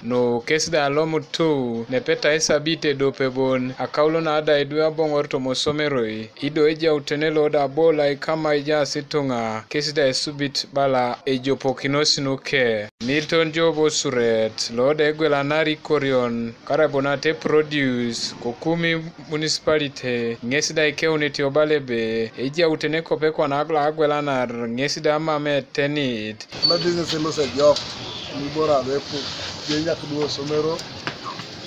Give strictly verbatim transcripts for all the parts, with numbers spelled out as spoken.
Nu kes da alomut tu nepetai esabit ediope bon, akaulo na da idwe aboŋor tomosomeroi, ido ejautene lo da abo lo ikama ejaas ituŋa, kes da esubit bala ejopokinos nuke. Milton Job Osuret, lo da egwelanari Ikorion, karaibonate Produce, ko Kumi Municipality, ŋes da ikeunit obala ebe, ejautene kope kwana agwelanar, ŋes da amam etenit. Ama business lo ejok, niboro abepu, jenyak duo osomero,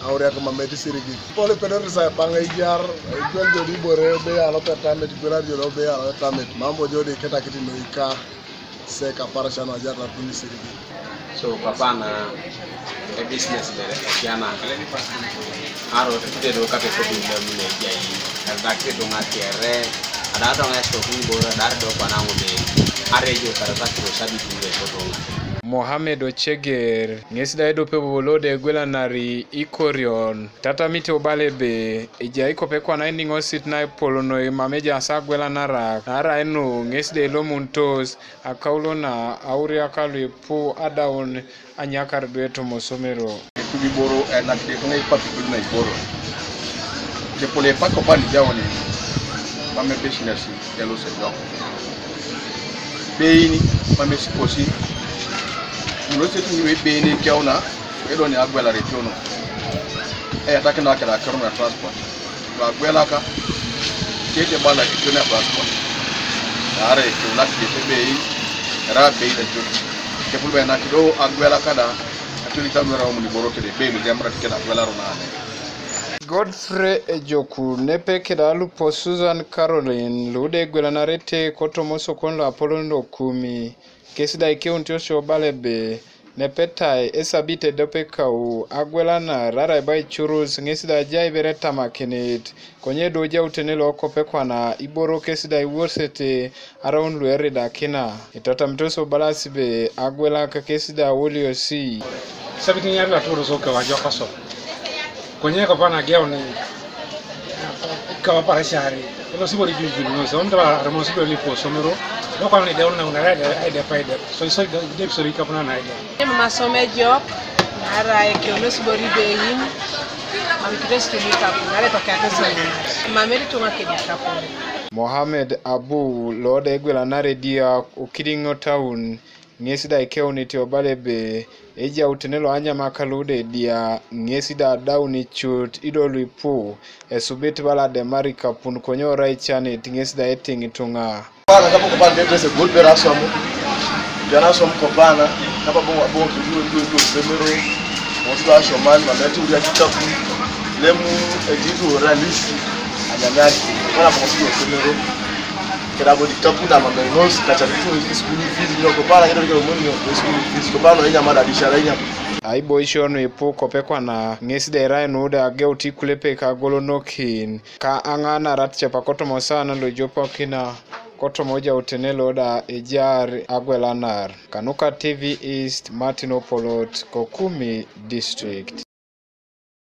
auriak mam etisirigit. Pole pedori sa epaŋ ejar, egwel jo di ibore ebe alopetamit, igwelari jo lo ebe alopetamit, mam bo jo di ketakit noika, se kaparasha no ajar na kuni sirigit. So papa na e business bere kiana. Aro te do kape ko bi le mu ne jai. Ada ke do ŋa kere. Ada do ŋa esto kuni boro ada do kwana ŋude. Are jo karata kiro sabi kuni be ko do ŋa. Mohamed Ocheger, ŋes da edope bobo lo da egwelanari Ikorion, tatamit obala ebe, ejai kope kwana iniŋosit na epolonoi mam ejaas agwelanarak, naarai nu ŋes da elomuntos, akaulo na auriak lu ipu adaun anyakar idwe tomosomero. Etubi iboro, eh, enak idwe kona ipak iboro na iboro. Kepole ipak kopan ijaoni, mam ebesinesi elos ejok. Beini, mam esikosi. Mulosi etuŋi ibeini keuna, edoni agwelar etiono. Eyatakino akira akiro na transport. Agwelaka, kete bala kitu na passport. Nare kiuna kete bei, era bei da tu. Kepul be na kido agwelaka da, atuli tamara omuni boro kede bei, mi jamra kede agwela ronane. Godfrey Ejoku, nepe keda alupo Susan Caroline, lo da egwelanarete kotomosokon lo Apolon lo Kumi, kes da ikeunit osio obala ebe, nepetai esabit ediope kau agwelanar, arai bo icurus, ŋes da ajai bere etamakinit, konye do ejautene lo kope kwana, iboro kes da iwosete, araun lu eridakina, itatamitos obalasi ebe, agwelak kes da awoliosi. Esabit ŋiar lo atukoto so kau ajokasor. Konye kopa nageuni, kawa para shari. Elo sibori jujul no so mtaba armo sibori lipo somero. Lo kwa ni deun na unara de aide pa aide. So so de so ri kapuna na aide. Mama some job. Ara eke lo sibori beyin. Mam kites tu ni kapu. Ara to kaka so. Mam eri tu ma kedi kapu. Mohamed Abu, lo da egwelanare dia Okiriŋo town. Ŋes da ikeunit obala ebe, ejautene lo anyamak lu da edia, ŋes da adauni cut, ido lu ipu, esubit bala ademar ikapun konye orai icanit, ŋes da etiŋ ituŋa. Kopana, kapo kopana, tetes egol bere aswam, piana aswam kopana, kapa boŋ, boŋ, boŋ, boŋ, boŋ, semero, boŋ, boŋ, aswaman, mameti uri akikapu, lemu, ejitu, ralis, anyamiaki, kopana, boŋ, boŋ, semero. Keda bo di kapu da mama nos, kaca di tu school fees nyo, kopana keda keda mo nyo school fees, kopana inyama da biashara inyama. Aiboisio nu ipu kope kwana, ŋes da erai nu da ageut ikulepek agolonokin, ka aŋanarat cepa kotoma osana lo ejopokina, kotoma ejautene lo da ejaar agwelanar. Kanuka T V East, Martin Opolot, ko Kumi District.